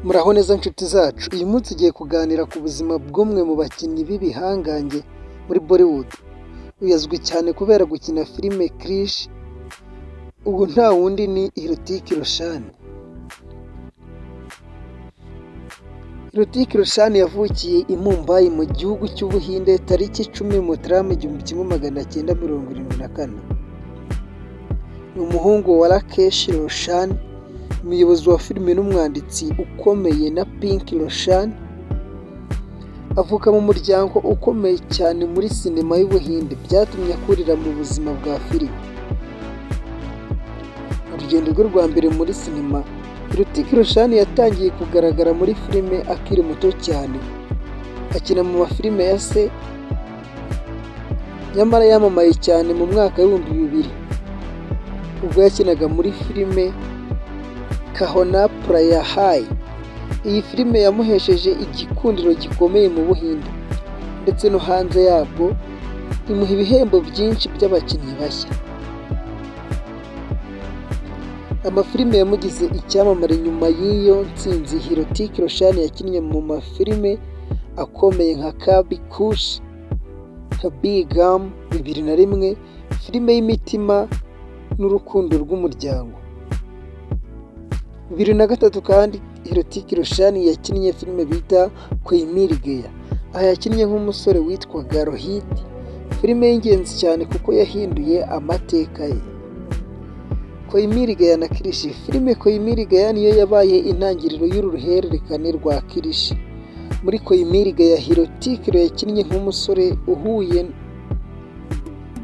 Muraho neza nshuti zacu, uyu munsi tugiye kuganira ku buzima bw'umwe mu bakinnyi b'ibihangange muri Bollywood. Uyu azwi cyane kubera gukina filime Krrish, ubu nta wundi ni Hrithik Roshan. Hrithik Roshan yavukiye i Mumbai mu gihugu cy'Ubuhinde tariki 10 Mutarama 1974. Ni umuhungu wa Rakesh Roshan, umuyobozi wa filime n'umwanditsi ukomeye na Pinky Roshan, avuka mu muryango ukomeye cyane muri sinema y'Ubuhinde, byatumye akurira mu buzima bwa filime. Urugendo rwe rwa mbere muri sinema, Hrithik Roshan yatangiye kugaragara muri filime akiri muto cyane, akina mu mafilime ya se, nyamara yamamaye cyane mu mwaka w'2000 ubwo yakinaga muri filime Kaho Naa Pyaar Hai. Iyi filime yamuhesheje igikundiro gikomeye mu Buhinde ndetse no hanze yabwo, imuha ibihembo byinshi by'abakinnyi bashya. Amafilime yamugize icyamamare. Nyuma y'iyo ntsinzi, Hrithik Roshan yakinnye mu mafilime akomeye nka Kabhi Khushi Kabhie Gham 2001, filime y'imitima n'urukundo rw'umuryango. 2003 kandi Hrithik Roshan yakinnye filime bita Koi Mil Gaya, aha yakinnye nk'umusore witwaga Rohit, filime y'ingenzi cyane kuko yahinduye amateka ye. Koi Mil Gaya na Krrish. Filime Koi Mil Gaya niyo yabaye intangiriro y'uru ruhererekane rwa Krrish. Muri Koi Mil Gaya, Hrithik yakinnye nk'umusore uhuye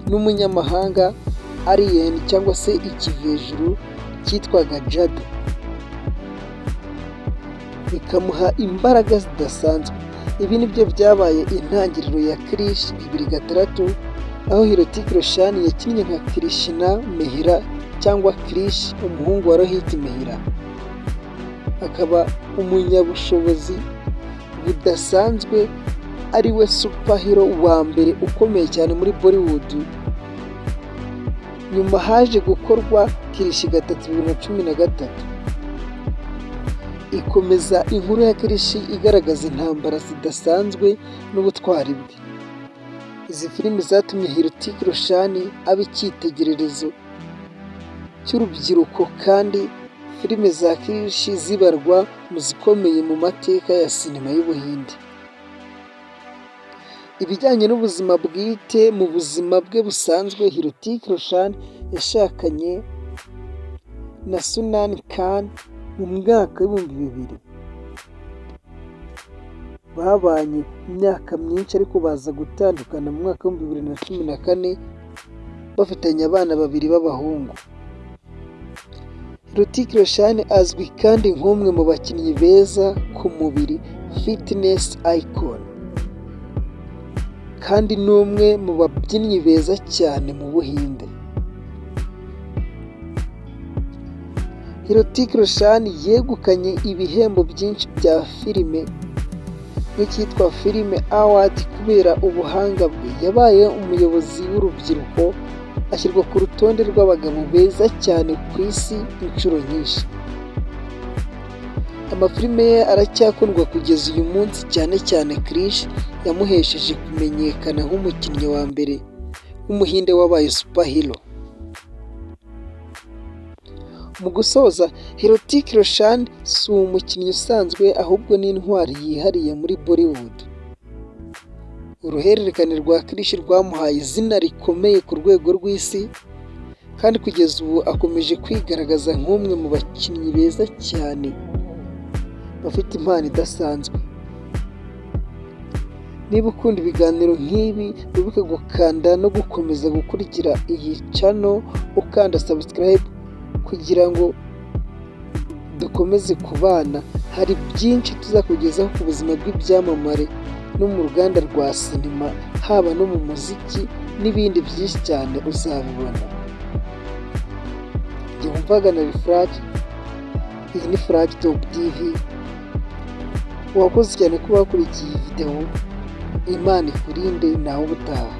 n'umunyamahanga, alien cyangwa se ikivejuru cyitwaga Jadoo, bikamuha imbaraga zidasanzwe. Ibi nibyo byabaye intangiriro ya Krrish 2006, aho Hrithik Roshan yakinnye nka Krishna Mehra cyangwa Krish, umuhungu wa Rohit Mehra, akaba umunyabushobozi budasanzwe, ari we superhero wa mbere ukomeye cyane muri Bollywood. Nyuma haje gukorwa Krrish 3 2013, ikomeza inkuru ya Krrish igaragaza intambara zidasanzwe n'ubutwari bwe. Izi filimi zatumye Hrithik Roshan aba icyitegererezo cy'urubyiruko, kandi filime za Krrish zibarwa mu zikomeye mu mateka ya sinema y'Ubuhinde. Ibijyanye n'ubuzima bwite, mu buzima bwe busanzwe, Hrithik Roshan yashakanye na Sunaina Khan mu mwaka w'2000. Babanye imyaka myinshi ariko baza gutandukana mu mwaka w'2014, bafitanye abana babiri b'abahungu. Hrithik Roshan azwi kandi nk'umwe mu bakinnyi beza ku mubiri, fitness icon, kandi ni umwe mu babyinnyi beza cyane mu Buhinde. Hrithik Roshan yegukanye ibihembo byinshi bya filime nk'icyitwa Filmfare Award kubera ubuhanga bwe. Yabaye umuyobozi w'urubyiruko, ashyirwa ku rutonde rw'abagabo beza cyane ku isi inshuro nyinshi. Amafilime ye aracyakundwa kugeza uyu munsi, cyane cyane Krrish yamuhesheje kumenyekana nk'umukinnyi wa mbere w'Umuhinde wabaye superhero. Mu gusoza, Hrithik Roshan si umukinnyi usanzwe, ahubwo ni intwari yihariye muri Bollywood. Uruhererekane rwa Krrish rwamuhaye izina rikomeye ku rwego rw'isi, kandi kugeza ubu akomeje kwigaragaza nk'umwe mu bakinnyi beza cyane bafite impano idasanzwe. Niba ukunda ibiganiro nk'ibi, wibuke gukanda no gukomeza gukurikira iyi channel ukanda subscribe kugira ngo dukomeze kubana. Hari byinshi tuzakugezaho ku buzima bw'ibyamamare no mu ruganda rwa sinema, haba no mu muziki n'ibindi byinshi cyane uzabibona. Njye wumvaga na Furaji, iyi ni Furaji Top TV. Wakoze cyane kuba wakurikiye iyi videwo, Imana ikurinde, nawe ubutaha.